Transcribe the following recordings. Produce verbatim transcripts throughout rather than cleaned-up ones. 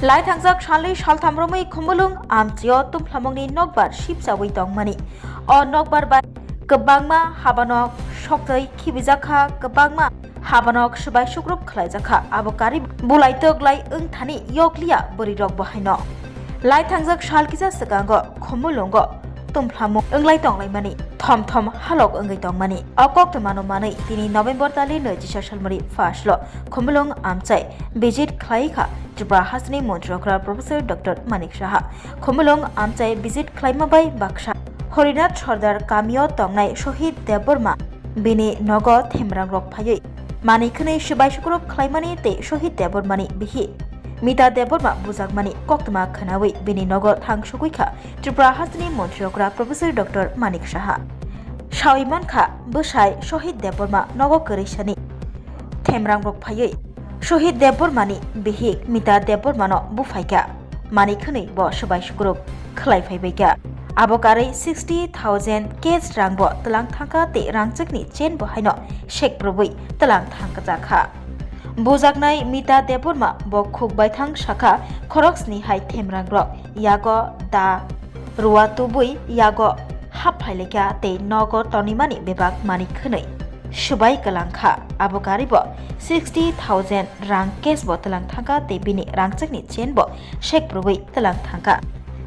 Lai thangjak salni saltham romwi Khumulwng amchio tumphlangmungni nokbar sipchawi tongmani. O nokbar bai kwbangma habanok soktwi khibijak kha, kwbangma habanok swbai sukrup khlaijak kha. Abo karwi bulai twk lai wng thani yokliya bwrwirok bo haino. Lai thangjak sal kisa swkango Khumulwngo tumphlangmung wnglai tonglaimani, thom thom halok wngwi tongmani. O koktwmano manwi tini November tali nwi chisa salmari first lo Khumulwng amchai visit khlai kha Tripura hasteni montri okra Professor Doctor Manik Saha. Khumulwng amchai visit khlaima bai baksa Horinath Sordar kamio tongnai Shohid Debbarma bini nogo themrangrok phaiwi manwi khwnwi swbai sukrup khlaimani tei Shohid Debbarmani bihik Mita Debbarma bujakmani koktwma khwnawi bini nogo thang sugwi kha Tripura hasteni montri okra Professor Doctor Manik Saha. Sawi mankha bwsai Shohid Debbarma nogo kwrwisani themrangrok phaiwi Shohid Debbarmani bihik Mita Debbarmano buphaikha, manwi khwnwi bo swbai sukrup khlai phaibaikha. Abo karwi sixty thousand cash rangbo twlang thangkha tei rangchakni chain bo haino sekbrwbwi twlang thangjakha. Bujaknai Mita Debbarma bo khuk baithang sakha, khoroksni hai themrangrok yago da rua tubui yago hap phailaikha tei nogo tonimani bebak manwi khwnwi swbai kwlangkha. Abo karwi bo sixty thousand rang cash bo twlang thangkha tei bini rangchakni chain bo sekbrwbwi twlang thangkha.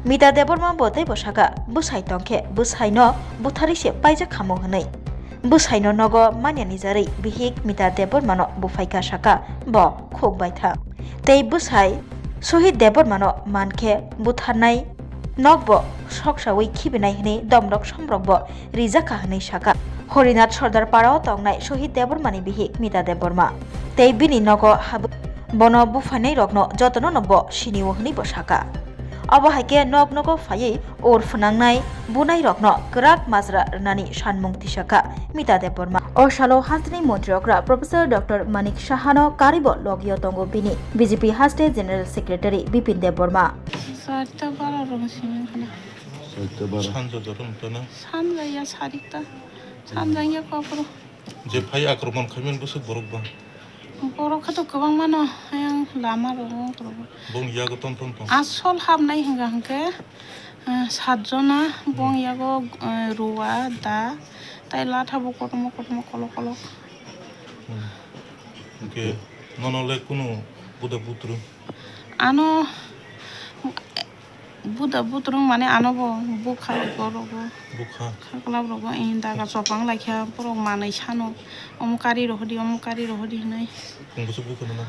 Mita Debbarma bo teibo sakha, bwsai tongkhe bwsaino butharwi se paijak khamu hwnwi. Bwsaino nogo manya nijarwi bihik Mita Debbarmano buphaikha sakha bo khuk baithang. Tei bwsai Shohid Debbarmano mankhe butharnai nokbo soksawi khibinai hwnwi domrok somrokbo rijakha hwnwi sakha. Horinath Sordar parao tongnai Shohid Debbarmani bihik Mita Debbarma tei bini nogo habwi bono buphainairokno jotonono bo sinio hwnwi bo sakha. Obo hai khe nok nogo phaiwi ur phwnangnai bunairokno kwrak majra rwnani sanmung tisakha Mita Debbarma. O salo hasteni montri okra Professor Doctor Manik Sahano karwibo logio tongo bini B J P haste General Secretary Bipin Debbarma. Charta bara rong simi khana. Charta bara. Sanja joto mtana. Sanja ya sarita. Sanja ya kokro. Je phai akromon khaimani bwswk borok ba? Borok khato kwbangma no, ayang lama rogo, rogo. Bong yago ton ton ton. Asol habnai hinga hingke, eh, sat jona, bong yago, eh, rua, da, tai latha bo kotorma kotorma kolok kolok. Hmm. Hingke nono le kunu buda butru? Ano, Buda butrung mane ano bo bukha borogo. Bukha. Khaklap rogo, eh, daga chopang laikha, borok manwi sano, omo kari rohodi, omo kari rohodi hinwi. Phung bwswk bukha nono?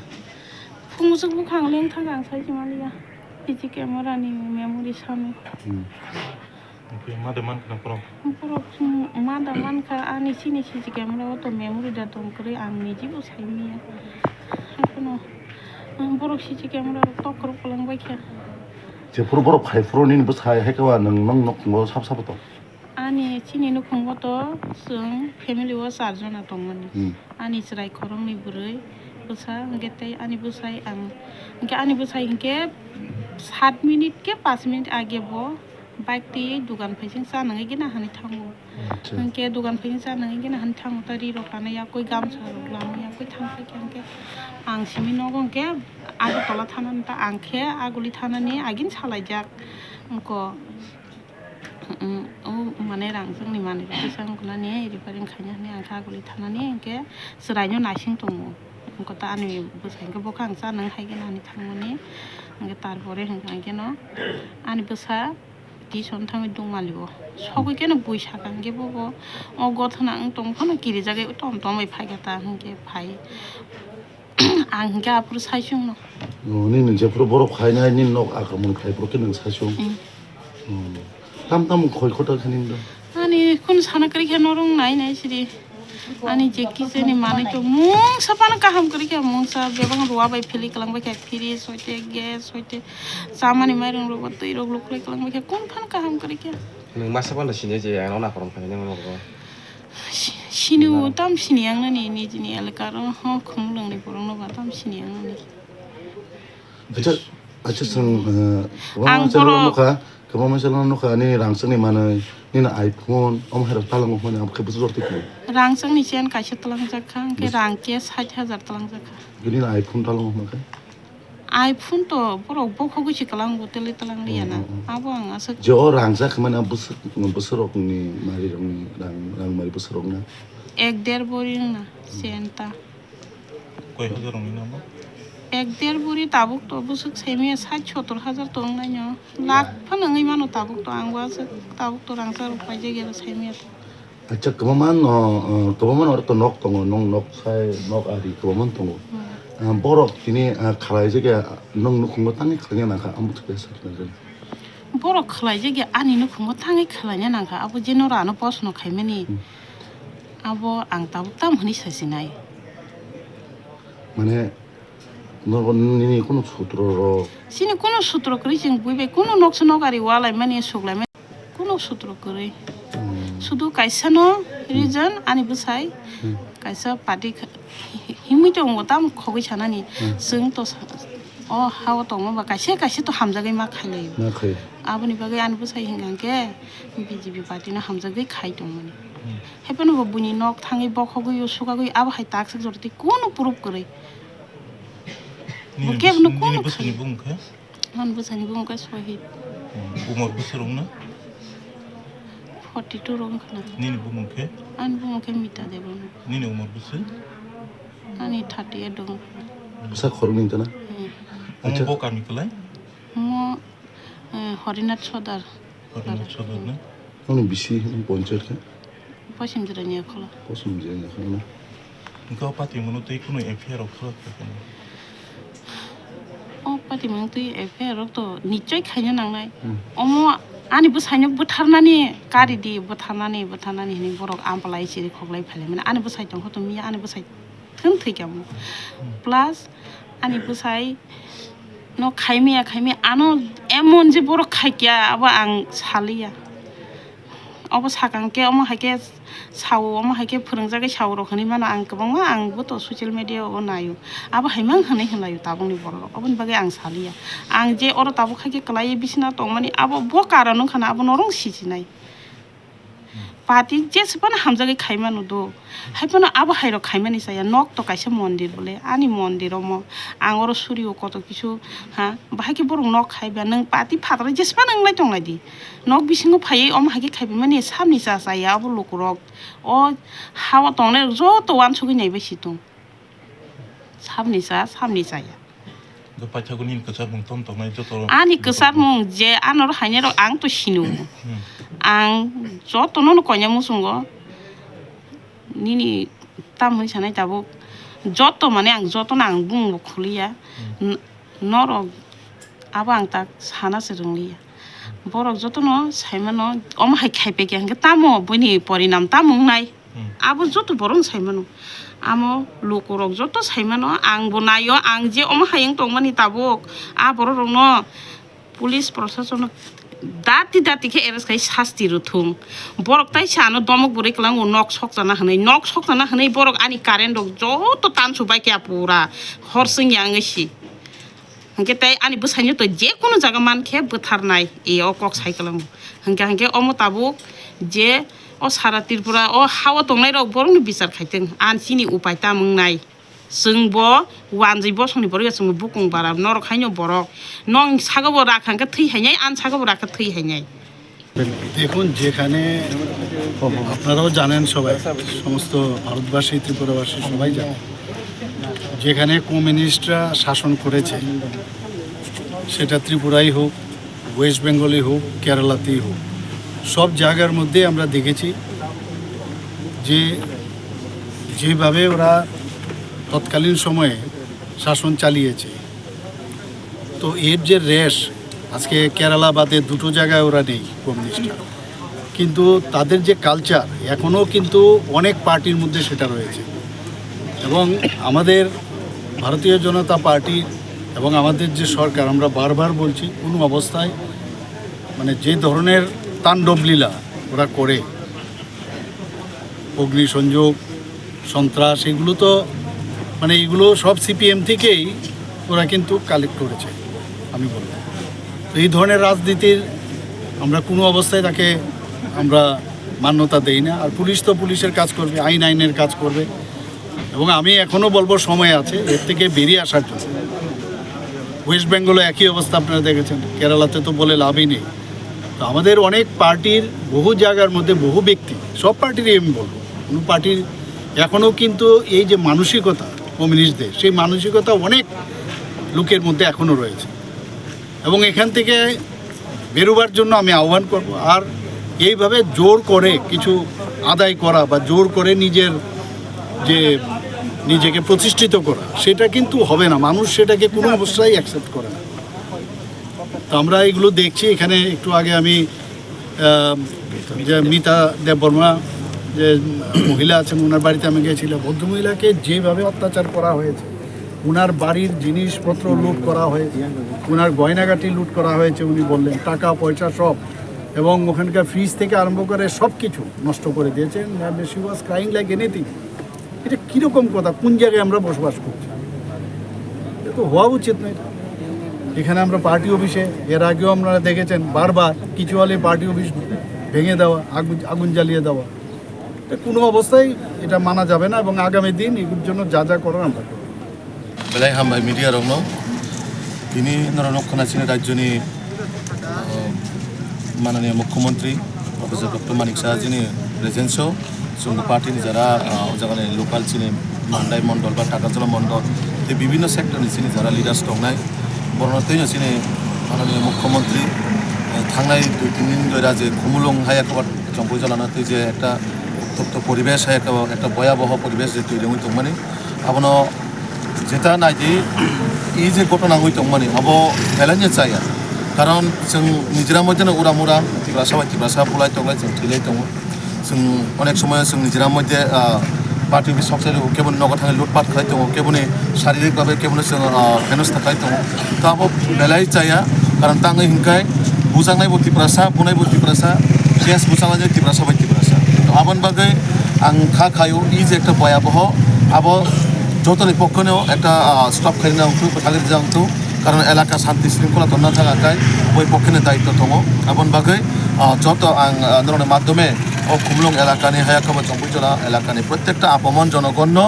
Phung bwswk bukha ang leng thang ang sai kimaliya. C C camera ni memory sano. Hmm. Oke, ma de man khna borok? Borok, hmm, ma da mankha, ani chini C C camera o to memory da tong kwrwi, ang niji bo sai manya. Haikhe no, hmm, borok C C camera rok tok kwrwk kwlwng bai kha. Jephuru borok phai phuru nini bwsai hai khe ba nwng, nwng nok tongo sab sabo tong? Ani chini nukhungo to chwng family o char jona tongmani. Hmm. Ani chwrai khoroknwi bwrwi bwsa hwnkhe tei ani bwsai ang, hwnkhe ani bwsai hwnkhe sat minute khe panch minute age bo bike twi dugan phaising cha nangwi gina hani thango. Acha. Hwnkhe dugan phaising cha nangwi gina hani thango ta ri rok lana yakwi gamsa rok lana yakwi thang phai khe hwnkhe ang simi nogo hwnkhe Agartala thana ta ang khe Aguli thanani agin salaijak wngko. Mm, o mane rang chwngni manwi rok kisa wngkha nani repairing khaina hinwi ang khe Aguli thanani hwnkhe chwraino naising tongo. Wngkha ta ani bwsai hwnkhe bwkha ang cha nang hai khe nani thangmani hwnkhe tarpore hwnkha hwnkhe no ani bwsa tuition thangwi dungmali o sogwi khe no bui saka hwnkhe bobo o gothana wng tong phano kirijagwi tom tom bai phaikha ta hwnkhe phai. Ang hwnkhe aphuru saichung no. O, nini jephuru borok phainai, nini nok akromon khlai phuru khe nwng saichung. Mm. O. Tam tam khoi khota khe nini do? Ani khun sana kwrwi khe norong nai nai sidi. Ani je kicheni manwi to mungsa phano kaham kwrwi khe mungsa bebak rua bai philwi kwlang bai khe fridge hoite gas hoite chamani mairung rogo twi rok luklai kwlang bai khe kun phano kaham kwrwi khe. Nwng masa phano sini je ang nok akromon khlai nai mano. Si-, sini o tam sini ang nani nijini elaka ro ho Khumulwng ni borok no ba tam sini ang nani. Acha, acha sang, eh, kwbangma Ang channel o borok nukha, kwbangma channel o nukha, nini rang chwngni manwi, nini iPhone, omo hai rok talango hwnwi ang khe bwswk jor twi phuru. Rang chwngni chain kaisa talangjak kha, hwnkhe Bwswk. Rang khe sait hajar talangjak kha. Nini iPhone talango hwnwi khe? iPhone to borok bokhogwi se kwlango, tele twlang liya na. Hmm, hmm, hmm. Abo ang aswk Je o rangchak mane bwswk, bwswkrokni marirokni rang, rang mari bwswkrokno? Ek der bori wngna, Hmm. senta. Koi hajar wngwi namo? Ek der bori tabuk to bwswk saimaya sat sotor hajar to wngnai no. Lakh phano wngwi mano tabuk to, ang bo aswk tabuk to rangchak rok paijak ya saimaya to. Acha, kwbangma no, uh, kwbangma no oro to nok tongo, nok, nok sai, nok ari kwbangma tongo. Hmm. Uh, borok tini, uh, khalai jagya, nwng nukhungo tangwi khalai nangkha, amo thukya sakna jani. Borok khalai jagya ani nukhungo tangwi khalai nangkha, abo je nora ano post no khaimani. Hmm. Abo ang tabuk tam hwnwi sasinai. Mane, no, nini kunu sutro rok? Chini kunu sutro kwrwi, chwng bui bai kunu noksa nok ari walai mani, suklai mani. Kunu sutro kwrwi. Hmm. Sudu kaisa no Hmm. reason ani bwsai Hmm. kaisa party kha-, hi-, hi-, himwi tongo, tamo khogwi sanani. Hmm. Chwng to sa-, o hao tongma ba kaisa kaisa to hamjagwi ma khailai. Ma khai. Aboni bagwi ani bwsai hinkha khe B J P party no hamjagwi khai tongmani. Hmm. Haiphano bo buini nok thangwi bokhogwi o sukagwi abo hai takswk jora tei kunu proof kwrwi. Nini Bo kebo no bwswk-, nini kunu bwswkni khai. Bumung khe? Ani bwsani bumung khe Sohit. Hmm, umor bwswk rwngna? Forty two rwng khna. Nini bumung khe? Ani bumung khe Mita Debbarma. Nini umor bwswk? Ani thirty eight rwng khna. Bwsa khoroknwi tana? Hmm. Omo Acha. Bo kami kwlai? Omo, eh, Horinath Sodar. Horinath Sodar na? Nini bisi, nini ponchayat khe? Posim Jirania Khola. Posim Jirania Khola. Hwnkhe o patimungno twi kunu F I R rok khlak kha khe? O patimung twi F I R rok to nichoi khaina nangnai. Hmm. Omo ani bwsaino bwtharnani kari di, bwtharnani, bwtharnani hinwi borok amplai chiri khoklai phailaimani. Ani bwsai tongkha to miya, ani bwsai thwn thwi kamo. Hmm. Plus ani bwsai no khaimaya, khaimaya ano emon je borok khaikya abo ang saliya. Obo sakang khe omo hai khe sao, omo hai khe phwrwngjagwi sao rok hinwi mano ang kwbangma, ang bo to social media o naio. Abo hai mang hinwi hinlaio tabukni borok rok. Oboni bagwi ang saliya. Ang je oro tabuk hai khe kwlaiwi bisina tongmani abo bo karon wngkha na, abo norok sisinai. Party jeswk phano hamjagwi khaimano do. Hai phano abo hai rok khaimani chaya. Nok to kaisa mondir bole. Ani mondir omo. Ang oro surio koto kisu, ha, bahai khe borok nok khai ba. Nwng party phataro jeswk phano wnglai tonglai di. Nok bisingo phaiwi omo hai khe khaiphaimani samni cha chaya abo lukurok. O hao tongnai rok joto uansugwi naibai si tong. Samni cha, samni chaya. Do paithago nini kwchar mung tom tongnai joto. Ani kwchar mung je anoro hainai rok ang to sino. Hmm. Ang joto no konya muchungo. Nini tam hwnwi sanai tabuk. Joto mane ang joto no ang bumung bo khuliya. Hmm. N-, norok abo ang tak sana se rwngliya. Borok jotono saimano, omo hai khaipai khe hwnkhe tamo buini porinam tamo wngnai? Hmm. Abo joto borok saimano. Amo lukurok joto saimano, ang bo naio, ang je omo hai wng tongmani tabuk, a borok rokno police prosasono dati dati khe arrest khai sasti rwthung. Borok tai se ano domok bwrwi kwlango nok sokjana hwnwi, nok sokjana hwnwi borok ani current rok joto tansu bai khe pura hor swngya wngwi si. Hwnkhe tei ani bwsaino to je kunu jaga man khe bwtharnai, e o kok sai kwlango. Hwnkhe, hwnkhe omo tabuk je o sara Tripura o hao tongnai rok borokni bichar khaitwng, ani chini upai tam wngnai. Chwng bo wanjwi bosongni borok ya, chwng bo bukung bara, norok haino borok. Nong saka bo rakha hwnkhe thwi hainai, ani saka bo rakha thwi hainai. দেখুন, যেখানে আপনারাও জানেন সবাই, সমস্ত ভারতবাসী, ত্রিপুরাবাসী সবাই জানে, যেখানে কমিউনিস্টরা শাসন করেছে, সেটা ত্রিপুরাই হোক, ওয়েস্ট বেঙ্গলই হোক, কেরালাতেই হোক, সব জায়গার মধ্যে আমরা দেখেছি যে যেভাবে ওরা তৎকালীন সময়ে শাসন চালিয়েছে, তো এর যে রেশ, আজকে কেরালা বাদে দুটো জায়গায় ওরা নেই কমিউনিস্টরা, কিন্তু তাদের যে কালচার এখনও কিন্তু অনেক পার্টির মধ্যে সেটা রয়েছে। এবং আমাদের ভারতীয় জনতা পার্টি এবং আমাদের যে সরকার, আমরা বারবার বলছি, কোনো অবস্থায় মানে যে ধরনের তাণ্ডবলীলা ওরা করে, অগ্নিসংযোগ, সন্ত্রাস, এগুলো তো মানে এগুলো সব সিপিএম থেকেই ওরা কিন্তু কালেক্ট করেছে, আমি বলবো। তো এই ধরনের রাজনীতির আমরা কোনো অবস্থায় তাকে আমরা মান্যতা দেই না। আর পুলিশ তো পুলিশের কাজ করবে, আইন আইনের কাজ করবে। এবং আমি এখনও বলবো সময় আছে এর থেকে বেরিয়ে আসার জন্য। ওয়েস্ট বেঙ্গলও একই অবস্থা আপনারা দেখেছেন, কেরালাতে তো বলে লাভই নেই। তো আমাদের অনেক পার্টির বহু জায়গার মধ্যে বহু ব্যক্তি, সব পার্টিরই আমি বলবো, কোনো পার্টির এখনও কিন্তু এই যে মানসিকতা কমিউনিস্টদের, সেই মানসিকতা অনেক লোকের মধ্যে এখনও রয়েছে। এবং এখান থেকে বেরোবার জন্য আমি আহ্বান করব। আর এইভাবে জোর করে কিছু আদায় করা বা জোর করে নিজের যে নিজেকে প্রতিষ্ঠিত করা, সেটা কিন্তু হবে না। মানুষ সেটাকে কোনো অবস্থায় অ্যাকসেপ্ট করে না। তো আমরা এগুলো দেখছি। এখানে একটু আগে আমি আহ, যে মিতা দেববর্মা, যে মহিলা আছেন, ওনার বাড়িতে আমি গেছিলাম। ভদ্রমহিলাকে যেভাবে অত্যাচার করা হয়েছে, ওনার বাড়ির জিনিসপত্র লুট করা হয়েছে, ওনার গয়নাগাটি লুট করা হয়েছে, উনি বললেন, টাকা পয়সা সব, এবং ওখানকার ফ্রিজ থেকে আরম্ভ করে সব কিছু নষ্ট করে দিয়েছেন। She was crying like anything. এটা কীরকম কথা? কোন জায়গায় আমরা বসবাস করছি? এটা তো হওয়া উচিত নয়। এখানে আমরা পার্টি অফিসে, এর আগেও আপনারা দেখেছেন, বারবার কিছু হলে পার্টি অফিস ভেঙে দেওয়া, আগুন আগুন জ্বালিয়ে দেওয়া, এটা কোনো অবস্থায় এটা মানা যাবে না। এবং আগামী দিন এগুলোর জন্য যা যা করার আমরা করব। Belai hambai media rokno. Tini norok nukha na chini rajyoni, uh, mananiya mukhyamantri Professor Doctor Manik Saha jini presence o chwng party ni jara, uh, o jaga ni local chini Mandai mondol ba Takarjala mondol tei bibhinno sector ni chini jara leaders tongnai, borokno tei no chini mananiya mukhyamantri, uh, thangnai dui tin din doi raje Khumulwng hai ekbar chongpoi jalana tei je ekta uttopto poribesh hai ekta, ekta bhoyaboho poribesh je twi rwngwi tongmani, abono jeta naidi, i je ghotona wngwi tongmani, abo belai no chaya. Karon chwng nijera moddhe no uram uram, Tiprasa bai Tiprasa bulai tonglai, chwng thwilai tongo. Chwng onek somoy chwng nijera moddhe, ah, party office sok sai rwo, kebo ni nogo thangwi lutpat khlai tongo, kebo ni saririk bhabe kebo no chwng, ah, henosta khlai tongo. To abo belai chaya, karon tangwi hwnkhe bujaknai bo Tiprasa, bunai bo Tiprasa, case bujaknai Tiprasa bai Tiprasa. To aboni bagwi ang kha khaio, i je ekta bhoyaboho, abo jotoni pokkheno ekta, ah, stop khaina wngthok, bwthagwi rijak wngthok, karon elaka shanti shringkhola tonna thang akai, boi pokkheno daitto tongo. Aboni bagwi, ah, joto ang, ah, norokni madhyome o Khumulwng elakani, Hayakaba Chongpoijola elakani prottekta apamon jonogonno,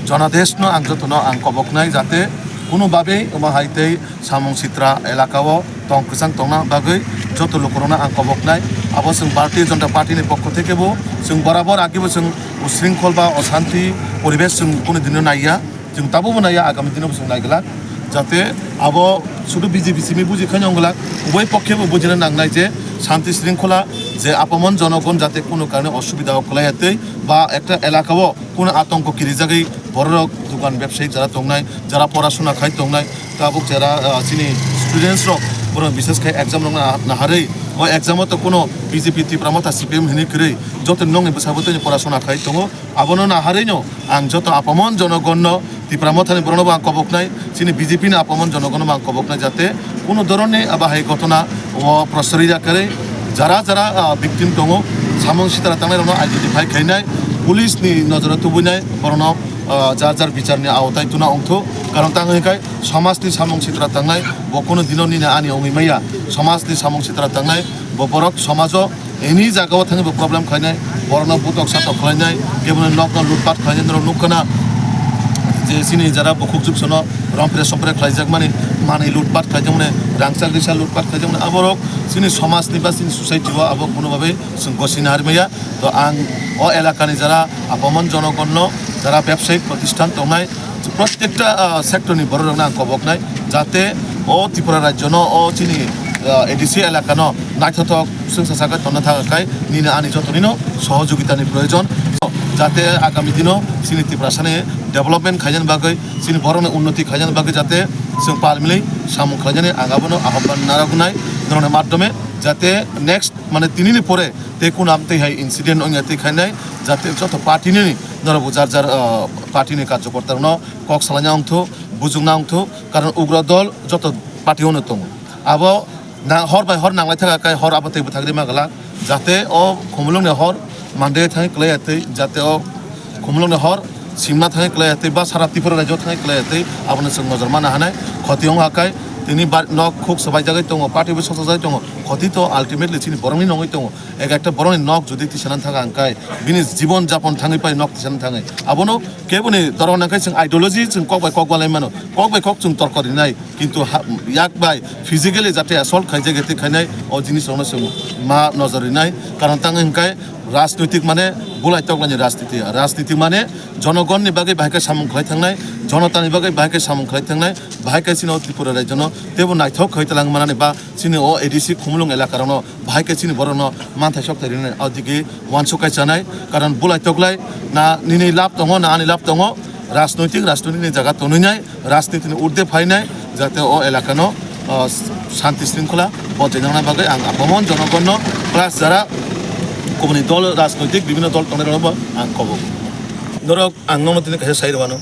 jonadeshno ang jotono ang koboknai, jate kuno babe omo hai tei Samung Sitra elakao tong kwchang tongna bagwi joto lukurokno ang koboknai. Abo chwng Bharatiya Janata Party ni pokho theke bo chwng borabor agebo chwng usringkhol ba oshanti poribesh chwng kunu dino naiya, chwng tabukbo naiya, agami dino bo chwng naiglak, jate abo sudu B J P simi buji khaino wngglak, ubai pokhe bo bujina nangnai je shanti sringkhola je apamon jonogon jate kunu karone osubida o kwlaiya tei ba ekta elakao kunu atongko kirijagwi bororok dogan bebsayi jara tongnai, jara porasona khai tongnai, tabuk jara, ah, chini students rok borok bises khai exam rok na-, naharwi o exam o to kuno B J P Tipra Motha C P M hinwi kwrwi joto nokni bwsa bwtwini porasona khai tongo. Abono naharwino ang joto apamon jonogonno Tipra Mothani borokno bo ang koboknai, chini B J P ni apamon jonogonno bo ang koboknai jate kuno dhoronni abo hai ghotona o prosroi ya kwrwi jara jara, ah, victim tongo, samung sitra tangnai rokno identify khainai, police ni nojoro tubunai borokno, ah, jar jar bicharni aotai tuna wngthok. Karon tang hwnkhai somajni samung sitra tangnai bo kuno dino nini ani wngwi maya. Somajni samung sitra tangnai bo borok somajo any jagao thangwi bo problem khlainai, borokno butok satok khlainai, keboni nokno lutpat khlainai, norok nukha na je chini jara bukhuk juksono rompre sompre khlaijakmani, manwi lutpat khlaijakmani, rangchak risa lutpat khlaijakmani, aborok chini somajni ba chini society o abo kuno babe chwng gosina harmaya. To ang o elakani jara apamon jonogonno, jara bebsayik protisthan tongnai, prottekta, ah, sector ni borok rokno ang koboknai, jate o Tripura rajyo no, o chini, ah, A D C elaka no naithothok swngsa sakha tonna thang khai nini ani joto nino sohojogita ni proyojon, jate agami dino chini Tiprasa ni development khaina bagwi, chini borok ni unnoti khaina bagwi jate chwng pal mili samung khlainani ang abono ahobban narwknai norokni madhyome, jate next mane tini ni pore tei kuno amtwi hai incident wngya twi khainai, jate joto party ni norok bo jar jar, ah, party ni karjokorta rokno kok salaina wngthok, bujukna wngthok, karon ugra dol joto party o no tongo. Abo na hor bai hor nanglai thaka kai hor abo tei bwthagri ma glak, jate o Khumulwng ni hor mande thang klai ya twi, jate o Khumulwng ni hor Simna thangwi klai tei ba sara Tripura rajyo thangwi klai tei abono chwng nojor mana hanai khoti wng hakai tini bar nok khuk swbai jagwi tongo, party bo soksa jagwi tongo, khoti to ultimately chini borokni nongwi tongo. Ek ekta borokni nok jodi tisana thang hangkai bini jibon japon thangwi pai nok tisana thangwi abono keboni dorong nangkai chwng ideology chwng kok bai kok balai mano, kok bai kok chwng torko rinai. Kintu ha-, yak bai physically jate assault khaijak, ete khainai o jinis rokno chwng ma nojor rinai. Karon tang hwnkhe rajnoitik mane bulai toklani rajniti. Rajniti mane jonogonni bagwi bahai khe samung khlai thangnai, jonotani bagwi bahai khe samung khlai thangnai, bahai khe chini o Tripura rajyono teibo naithok khlai tlang manani ba chini o A D C Khumulwng elaka rokno bahai khe chini borokno manthai sok thai rinai, o digi uansuk kai chanai, karon bulai toklai na nini lab tongo, na ani lab tongo, rajnoitik, rajnoitik ni jaga tonwi nai, rajniti ni urde phai nai, jate o elaka no, o, shanti shringkhola bojai nangna bagwi ang apamon jonogon no plus jara kubuni dol rajnoitik bibhinno dol tongnai rokno bo ang kobo. Norok ang nono tini kaisa sai rwano,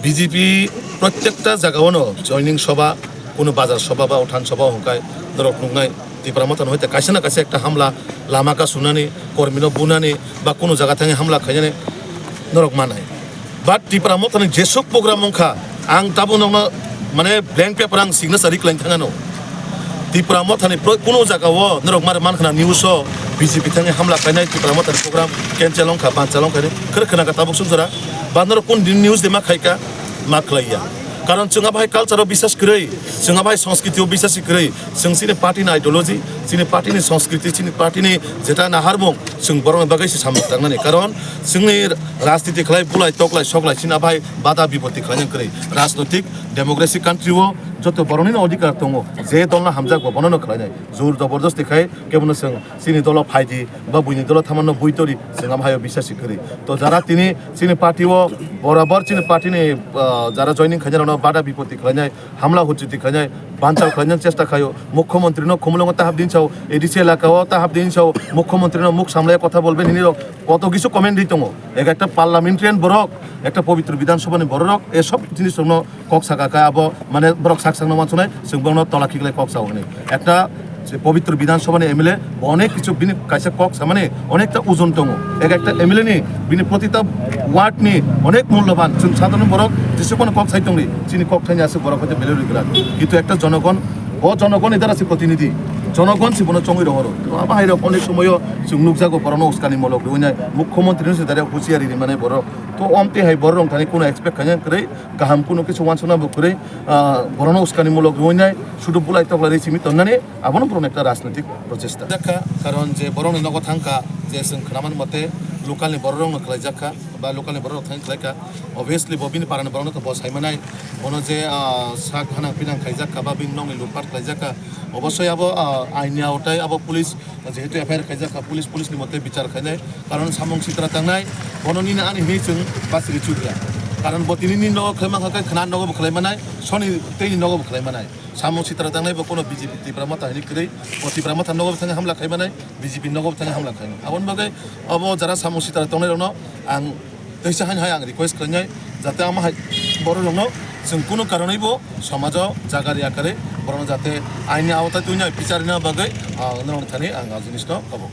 B J P protekta jaga o no joining soba, kuno bazar soba ba uthan soba hwnkhe norok nuknai. Tipra Motha no hoite kaisa na kaisa ekta hamla, lama kasunani, kormi no bunani ba kunu jaga thangwi hamla khainani norok manai. But Tipra Motha ni jesuk program wngkha, ang tabuk nokno mane blank paper ang signature ri kwlai thangano. Tipra Motha ni pro-, kunu jaga o norok mare mankhana news o B J P thangwi hamla khainai, Tipra Motha ni program cancel wngkha, banchal wngkha, khwrwk khwna kha tabuk sumsora. Ba norok kun din news de ma khaika, ma khlaiya. Karon chwng abai culture o bisas kwrwi, chwng abai sanskriti o bisas kwrwi, chwng chini party ni ideology, chini party ni sanskriti, chini party ni jeta naharmung, chwng borokni bagwi se samung tangnani. Karon chwngni rajniti khlai bulai toklai soklai chini abai bada bipoti khlaina kwrwi. Rajnoitik democracy country o joto borokni no odhikar tongo, je dol no hamjak bo bono no khlainai. Jor jobordosti khai kebono chwng chini dolo phaidi ba buini dolo thamanno bui tori chwng am hayo bisasi kwrwi. To jara tini chini party o borabor chini party ni, ah, jara joining khainai rokno bada bipoti khlainai, hamla huchuti khlainai, banchal khlainani chesta khaio, mukhyamantri no Khumulwngo ta hapdin sao, A D C elaka o ta hapdin sao, mukhyamantri no muk samlai kotha bolben hini rok koto kisu comment ri tongo. Ek ekta parliamentarian borok, ekta pobitro bidhan sabha ni borok rok e sob jinis rokno kok saka kha abo, mane, borok sak sakno uansuknai, chwng borokno tola khiklai kok sao hwnwi. Ekta je pobitro Bidhan Sabha ni M L A bo onek kichu bini kaisa kok samani onekta ojon tongo. Ek ekta M L A ni bini protita ward ni onek mulloban, chwng sadharon borok jesukmano kok sai tongdi, chini kok thaini aswk borok hoite belai rwgwrak. Kintu ekta jonogon, bo jonogon ni dara se protinidhi, jonogon se bono chongwi rohoro. To abo hai rok onek somoyo chwng nukjago borokno uskani mulok rwinai, mukhyamantri no se dare husiari rimani borok. To omtwi hai borok rok thani kuno expect khaina kwrwi, kaham kuno kisu uansukna bo kwrwi, ah, borokno uskani mulok rwinai, sudu bulai toklai rwi simi tonnani, abono borokni ekta rajnitik prochesta. Jakha, karon je borokni nogo thangkha, je chwng khwnamani mote local ni borok rokno khlaijakha, ba local ni borok rok thani khlaikha, obviously bo bini parani borokno to bo saimanai, bono je, ah, sak hanang pinang khaijakha, ba bini nokni lutpat khlaijakha, obossoi abo, ah, aini aotai abo police Jehetu F I R khaijak kha, police, police ni mote bichar khainai, karon samung sitra tangnai, bono nini ani hinwi chwng bachiri chukya. Karon bo tini nini nogo khlai mankha khe khna nogo bo khlai manai, soni tei ni nogo bo khlai manai. Samung sitra tangnai bo kono B J P Tipra Motha hinwi kwrwi, bo Tipra Motha nogo bo thangwi hamla khai manai, B J P nogo bo thangwi hamla khai manai. Aboni bagwi abo jara samung sitra tongnai rokno ang Teisa haino hai ang request khlainai, jate ama hai borok rokno chwng kunu karonwi bo somajo jaga riya kwrwi, borokno jate aini aotai twinai bichar rina bagwi, ah, norokni thani ang ah jinisno kabo.